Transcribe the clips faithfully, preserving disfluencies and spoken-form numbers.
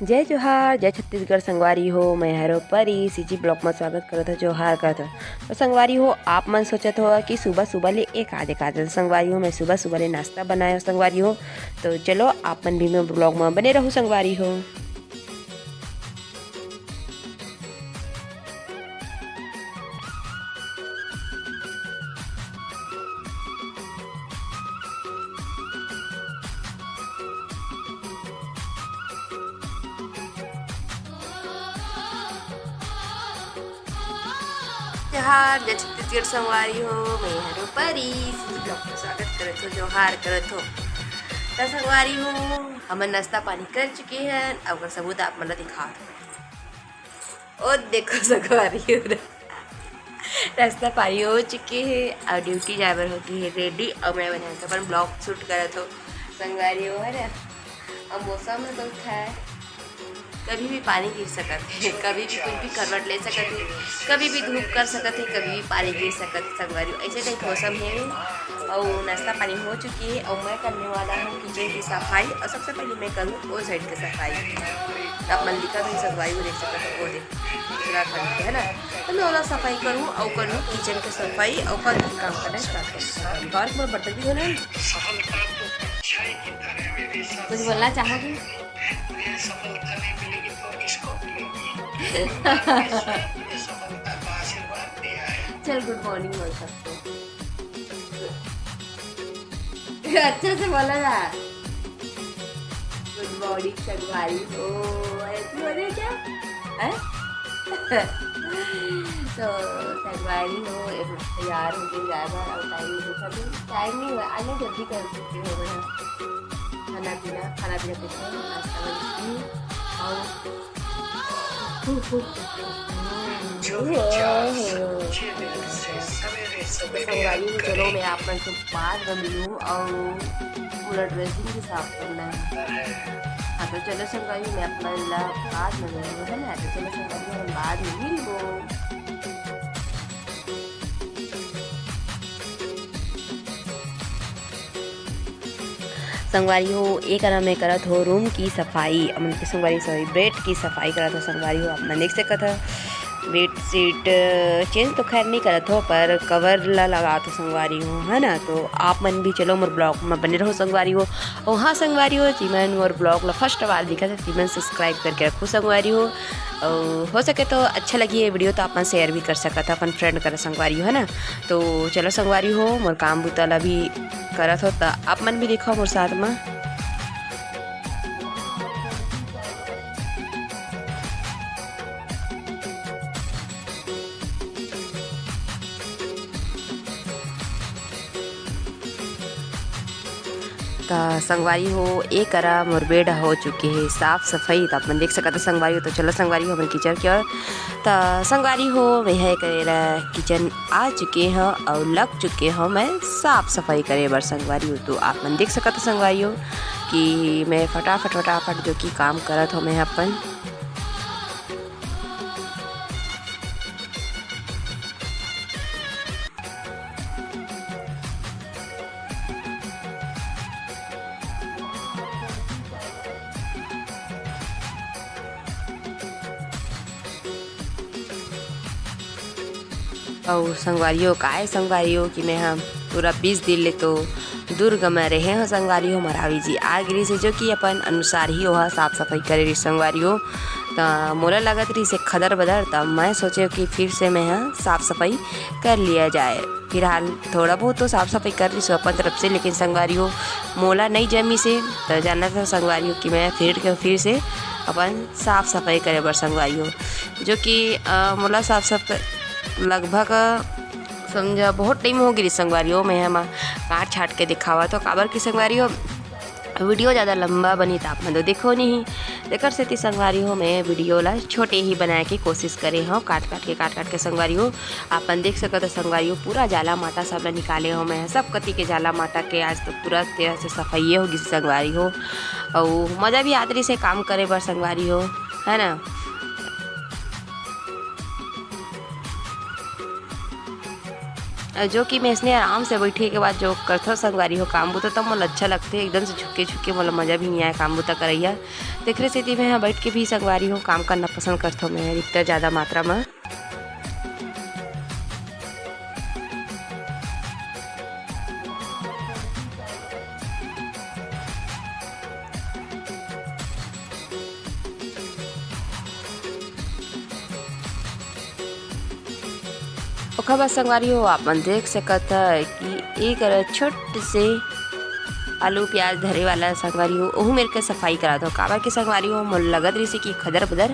जय जोहार, जय छत्तीसगढ़ संगवारी हो, मैं हरो परी, CG vlog में स्वागत करत हो, जोहार करत हो। तो संगवारी हो, आप मन सोचत हो कि सुबह सुबह ले एक आधे का जन संगवारी हो, मैं सुबह सुबह ले नाश्ता बनाए हो संगवारी हो। तो चलो, आप मन भी मैं vlog में बने रहू संगवारी हो। जोहार, जय छत्तीसगढ़ संगवारी हो, मैं हरो परी, CG vlog में स्वागत करत हो, जोहार करत हो। त संगवारी हो, हमन नाश्ता पानी कर चुके हैं, अब ओकर सबूत आप मन ला दिखात हो। ओ देखो संगवारी हो, नाश्ता पानी हो चुके हे अउ duty जाए बर हो गे हे ready। अउ मैं बने अपन vlog shoot करत हो संगवारी हो, है ना। अब मौसम है तो है, कभी भी पानी गिर सकत हे, कभी भी कुछ भी करवट ले सकत हे, कभी भी धूप कर सकत हे, कभी भी पानी गिर सकत हे संगवारी हो, ऐसे type मौसम है। अउ नाश्ता पानी हो चुके हे अउ मैं करने वाला हूँ kitchen की सफाई। अउ सबसे पहले मैं करूँ ओ side की सफाई। आप मन दिखा भी सफाई को देख सकते हो, वो देख, दूसरा घर के, है ना। तो मैं ओला सफाई करूँ अउ करूँ kitchen की सफाई अउ करूँ काम करना start करूँ। और मैं बर्तन भी धोना है। कुछ बोलना चाहोगे? चल, good morning बोल सकते हो। अच्छे से बोला ना। Good morning संगवारी हो। ऐसी हो रही क्या? हैं? तो संगवारी हो, एक तैयार हो गई जाए बर। अब टाइम नहीं देखा, तो टाइम नहीं हुआ, आने जल्दी कर सकते हो बना खाना पीना, खाना पीना कुछ नहीं, नाश्ता वास्ता नहीं। और जो विचार सच्चे दिल से सवेरे सवेरे संगवारी हो, चलो, मैं आप मन से बाद में मिलूँ और पूरा dressing भी साफ करना है। हाँ, तो चलो संगवारी, मैं आप मन ला बाद में मिलूँ, है ना? तो चलो संगवारी, हम बाद में मिलबो। संगवारी हो, ए करा मैं करत हो room की सफाई, अमन के संगवारी, sorry, bed की सफाई करत हो संगवारी हो। आप मन देख सकत हो, bed sheet change तो खैर नहीं करत हो, पर cover ला लगात हो संगवारी हो, है ना। तो आप मन भी चलो मोर vlog में बने रहो संगवारी हो। और हाँ संगवारी हो, जी मन मोर vlog ला first बार दिखत हे, जी मन subscribe करके रखो संगवारी हो। और हो सके तो अच्छा लगी ये video तो आप मन share भी कर सकत हो अपन friend करा संगवारी हो, है ना। तो चलो संगवारी हो, मोर काम बुता ला भी करत हो, त आप मन भी देखो मोर साथ में। त संगवारी हो, ए करा मोर bed हो चुके हे साफ सफाई। त अपन देख सकत हो संगवारी हो। त चलो संगवारी हो, हमन kitchen की ओर। त संगवारी हो, मैं ह करे ला kitchen आ चुके हो और लग चुके हो मैं साफ सफाई करे बर संगवारी हो। तो आप मन देख सकत हो संगवारी हो कि मैं फटाफट, फटाफट जो कि काम करत हो मैं अपन। अउ संगवारी हो, काय संगवारी हो कि मैं ह पूरा बीस दिन ले तो दुर्ग में रहे हो संगवारी हो, मरावी जी आ गिरी से, जो कि अपन अनुसार ही ओहा साफ सफाई करे रही संगवारी हो। त मोला लगत रही से खदर बदर, त मैं सोचे कि फिर से मैं ह साफ सफाई कर लिया जाए। फिलहाल थोड़ा बहुत तो साफ सफाई कर रही सो अपन तरफ से, लेकिन संगवारी हो मोला नहीं जमी से, त जानत हो संगवारी हो कि मैं फिर के फिर से अपन साफ सफाई करे बर संगवारी हो, जो कि, अ, मोला साफ सफाई लगभग, अ, समझा बहुत time हो गिरी संगवारी हो, मैं ह काट छाट के दिखावा तो काबर की संगवारी हो video ज़्यादा लंबा बनी त आप मन तो देखो नहीं। तेकर सेती संगवारी हो मैं video ला छोटे ही बनाए के कोशिश करे हव, काट काट के, काट काट के संगवारी हो। आप मन देख सकत हो संगवारी हो, पूरा जाला माटा सब ला निकाले हव मैं, सब कति के जाला माटा के आज तो पूरा तरह से सफाइये हो गिस संगवारी हो। अउ मजा भी आत रहिस हे काम करे बर संगवारी हो, है ना। अउ जो कि मैं इसने आराम से बैठे के बाद जो करथव संगवारी हो काम बुता, तब मोला अच्छा लगथे, एकदम से झुके झुके मोला मजा भी नहीं आए काम बुता करैया। तेखरे सेती मैं ह बइठ के भी संगवारी हो काम करना पसंद करथों मैं अधिकतर जादा मात्रा म। ओखर बाद संगवारी हो, आप मन देख सकत ह कि एक छोट से आलू प्याज धरे वाला संगवारी हो, ओहू मेर के सफाई करात हो। काबर के संगवारी हो, मोला लगत रहिसे कि खदर बदर,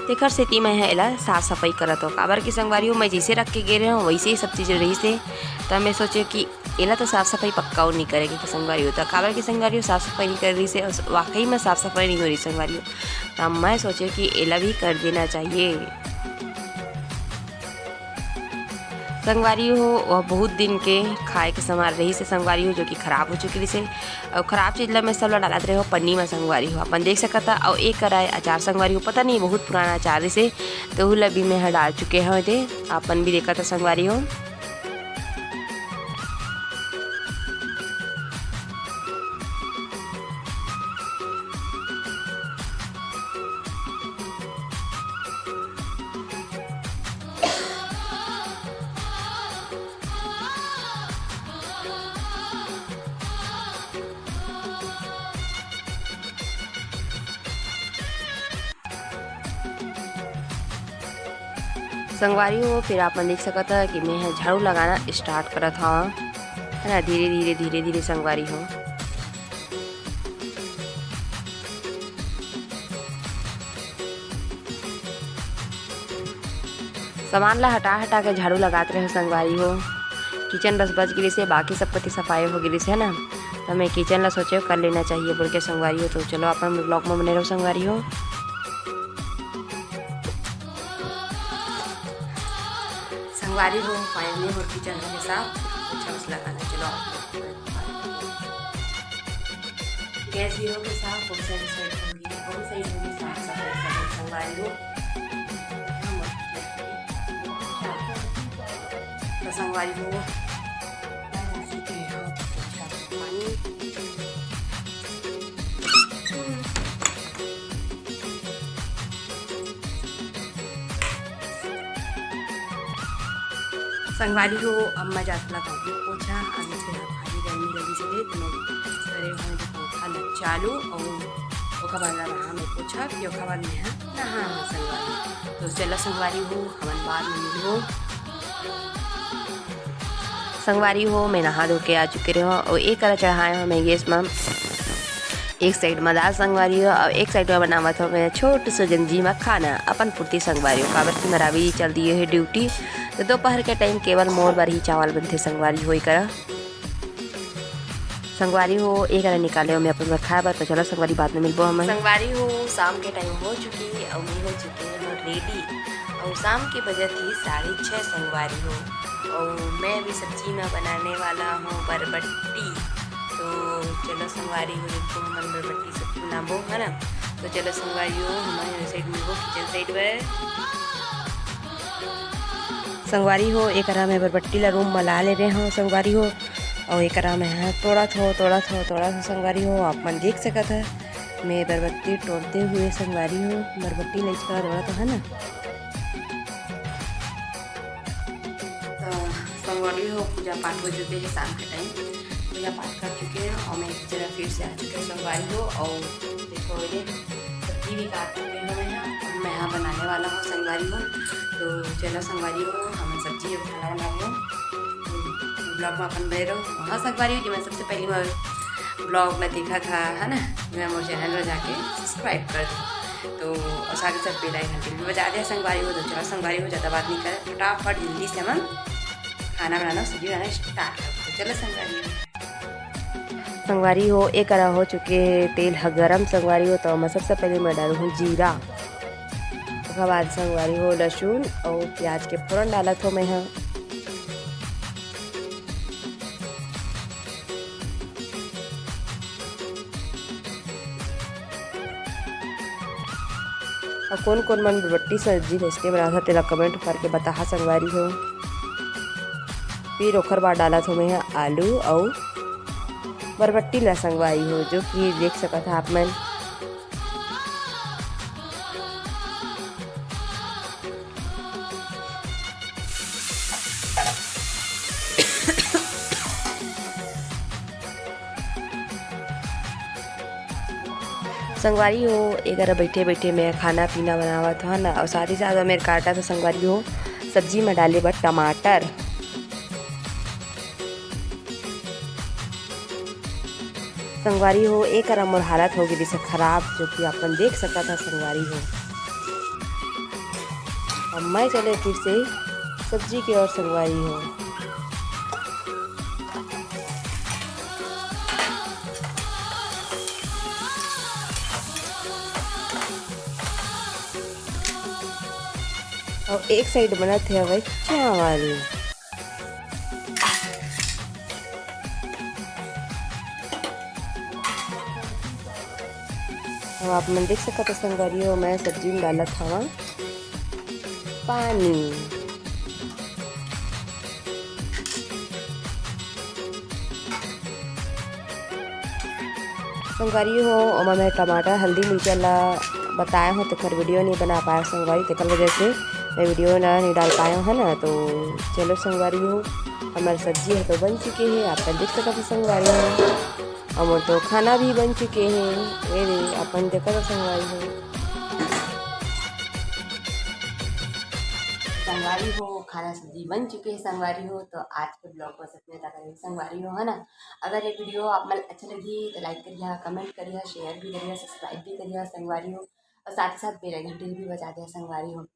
तेखर सेती मैं ह एला साफ सफाई करत हो। काबर के संगवारी हो, मैं जइसे रख के गे रहेंव, वइसे ही सब चीज रहिसे, त मैं सोचे कि एला तो साफ सफाई पक्का ओ नइ करे के संगवारी हो। त काबर के संगवारी हो, साफ सफाई नइ करे रहिसे, अउ वाकई में साफ सफाई नइ हो रहिस संगवारी हो। त मैं सोचे कि एला भी कर देना चाहिए। संगवारी हो, वह बहुत दिन के खाए के सामान रहिसे संगवारी हो, जो कि खराब हो चुके रहिसे। अउ खराब चीज ला मैं सब ला डालत रहे हो पन्नी में संगवारी हो। अपन देख सकत ह, अउ एक करा अचार संगवारी हो, पता नहीं बहुत पुराना अचार रहिसे, तो ओहू ला भी मैं ह डाल चुके हव एदे। अपन भी देखत ह संगवारी हो। संगवारी हो, फिर आप मन देख सकत ह कि मैं ह झाड़ू लगाना start करत हव, है ना, धीरे धीरे, धीरे धीरे संगवारी हो। सामान ला हटा हटा के झाड़ू लगात रहे संगवारी हो। किचन बस बच गिरिस हे, बाकी सब कति सफाई हो गिरिस हे ना, त मैं किचन ला सोचे कर लेना चाहिए बोल के संगवारी हो। तो चलो अपन vlog में बने रहो संगवारी हो। संगवारी हो, finally मोर किचन हो गे साफ। अच्छा बस लगाना, चलो आप लोग। गैस भी हो गे साफ, बहुत सारी side हो गे, बहुत सही हो गे साफ सफाई सब संगवारी हो। तो संगवारी हो, पानी। संगवारी हो, अब मैं जात ला करूँ पोछा, अभी से भारी गर्मी लगी से, तो मैं करे हूँ जो पंखा ल चालू अउ ओखर बाद ला रहा मैं पोछा, फिर ओखर बाद मैं ह नहा संगवारी। तो चला संगवारी हो, हमन बाद में मिलबो। संगवारी हो, मैं नहा धो के आ चुके रहे हो अउ एक करा चढ़ाए हो मैं गैस में एक side में दाल संगवारी हो अउ एक side में बनावत हो मैं छोट से गंजी में खाना अपन पुरती संगवारी हो, काबर कि मरावी चल दिए है duty, तो दोपहर के time केवल मोर बर ही चावल बनथे संगवारी हो। एकरा संगवारी हो, एकरा निकाले हो मैं अपन बर खाए बर, तो चलो संगवारी बाद में मिलबो हमन। संगवारी हो, शाम के time हो चुकी अउ मैं हो चुके हो ready अउ शाम के बजत ही साढ़े छः संगवारी हो। अउ मैं अभी सब्जी में बनाने वाला हूँ बरबट्टी। तो चलो संगवारी हो, देखो हमन बरबट्टी सब्जी बनाबो, है ना। तो चलो संगवारी हो, हमन side मिलबो kitchen side में। संगवारी हो, एकरा मैं बरबट्टी ला room में ला ले रहे हूँ संगवारी हो। अउ एकरा मैं ह तोड़त हो, तोड़त हो, तोड़त हो संगवारी हो, आप मन देख सकत ह। मैं बरबट्टी तोड़ते हुए संगवारी हो, बरबट्टी लइका तोड़त हो, है ना। तो संगवारी हो, पूजा पाठ हो चुके हैं शाम के time, पूजा पाठ कर चुके हैं और मैं किचन में फिर से आ चुके हैं संगवारी हो। और देखो ये सब्जी भी काट चुके हैं मैं, अब मैं यहाँ बनाने वाला हूँ संगवारी हो। तो चलो संगवारी हो, हम सब्जी अब खाना बनाबो। Vlog में अपन बने रहो। हाँ संगवारी हो, जेमन सबसे पहली बार vlog ला देखा था, है ना, मैं मोर channel में जाके subscribe कर दो। तो और साथ ही साथ bell icon भी बजा दे संगवारी हो। तो चलो संगवारी हो, ज़्यादा बात नहीं करे, फटाफट जल्दी से हम खाना बनाना, सब्जी बनाना start करते। तो चलो संगवारी हो। संगवारी हो, एकरा हो चुके हे तेल ह गरम संगवारी हो। तो मैं सबसे पहले मैं डालूँ हूँ जीरा, ओकर बाद संगवारी हो लहसुन और प्याज के फोरन डालत हो मैं ह। अउ कोन कोन मन बरबट्टी सब्जी कइसने बनाथव, तेला comment करके बताहा संगवारी हो। फिर ओखर बाद डालत हो मैं ह आलू अउ बरबट्टी ला संगवारी हो, जो कि देख सकत ह आप मन। संगवारी हो, एकर बैठे बैठे मैं खाना पीना बनावत हन, अउ साथ ही साथ मेर काटा तो संगवारी हो, सब्जी में डाले बर टमाटर। संगवारी हो, एकर मोर हालत हो गई खराब, जो कि अपन देख सकत ह संगवारी हो। अब मैं चले फिर से सब्जी के ओर संगवारी हो। अउ एक साइड बनत हे हवय चावल। अब आप मन देख सकत हो संगवारी हो, मैं सब्जी में डालत हवं पानी। संगवारी हो, ओमा मैं टमाटर, हल्दी, मिर्चा ला बताए हो, तेकर वीडियो नहीं बना पाए संगवारी, तेकर वजह से मैं वीडियो ना नहीं डाल पाए हो, है ना। तो चलो संगवारी हो, हमार सब्जी है तो बन चुके हैं, आप मन देख सकत हो संगवारी हो। अउ मोर तो खाना भी बन चुके हैं, ये रे अपन देखत हो संगवारी हो। संगवारी हो, खाना सब्जी बन चुके हैं संगवारी हो। तो आज के ब्लॉग बस इतने तक रही संगवारी हो, है ना। अगर ये वीडियो आप मन अच्छा लगी तो लाइक करिया, कमेंट करिया, शेयर भी करिया, सब्सक्राइब भी करिया संगवारी हो, अउ साथ ही साथ बेल घंटी भी बजा दिया संगवारी हो।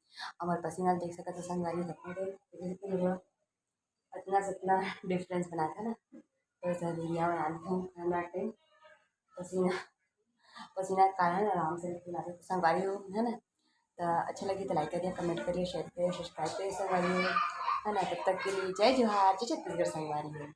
हमार पसीना देख सकत हो संगवारी हो, इतना से इतना डिफरेंस बना था ना। तो जरूरिया बना था खाना टाइम पसीना पसीना के कारण आराम से लेकिन आगे संगवारी हो, है ना। तो अच्छा लगी तो लाइक करिए, कमेंट करिए, शेयर करिए, सब्सक्राइब करिए संगवारी हो, है ना। तब तक के लिए जय जोहार, जय छत्तीसगढ़ संगवारी हो।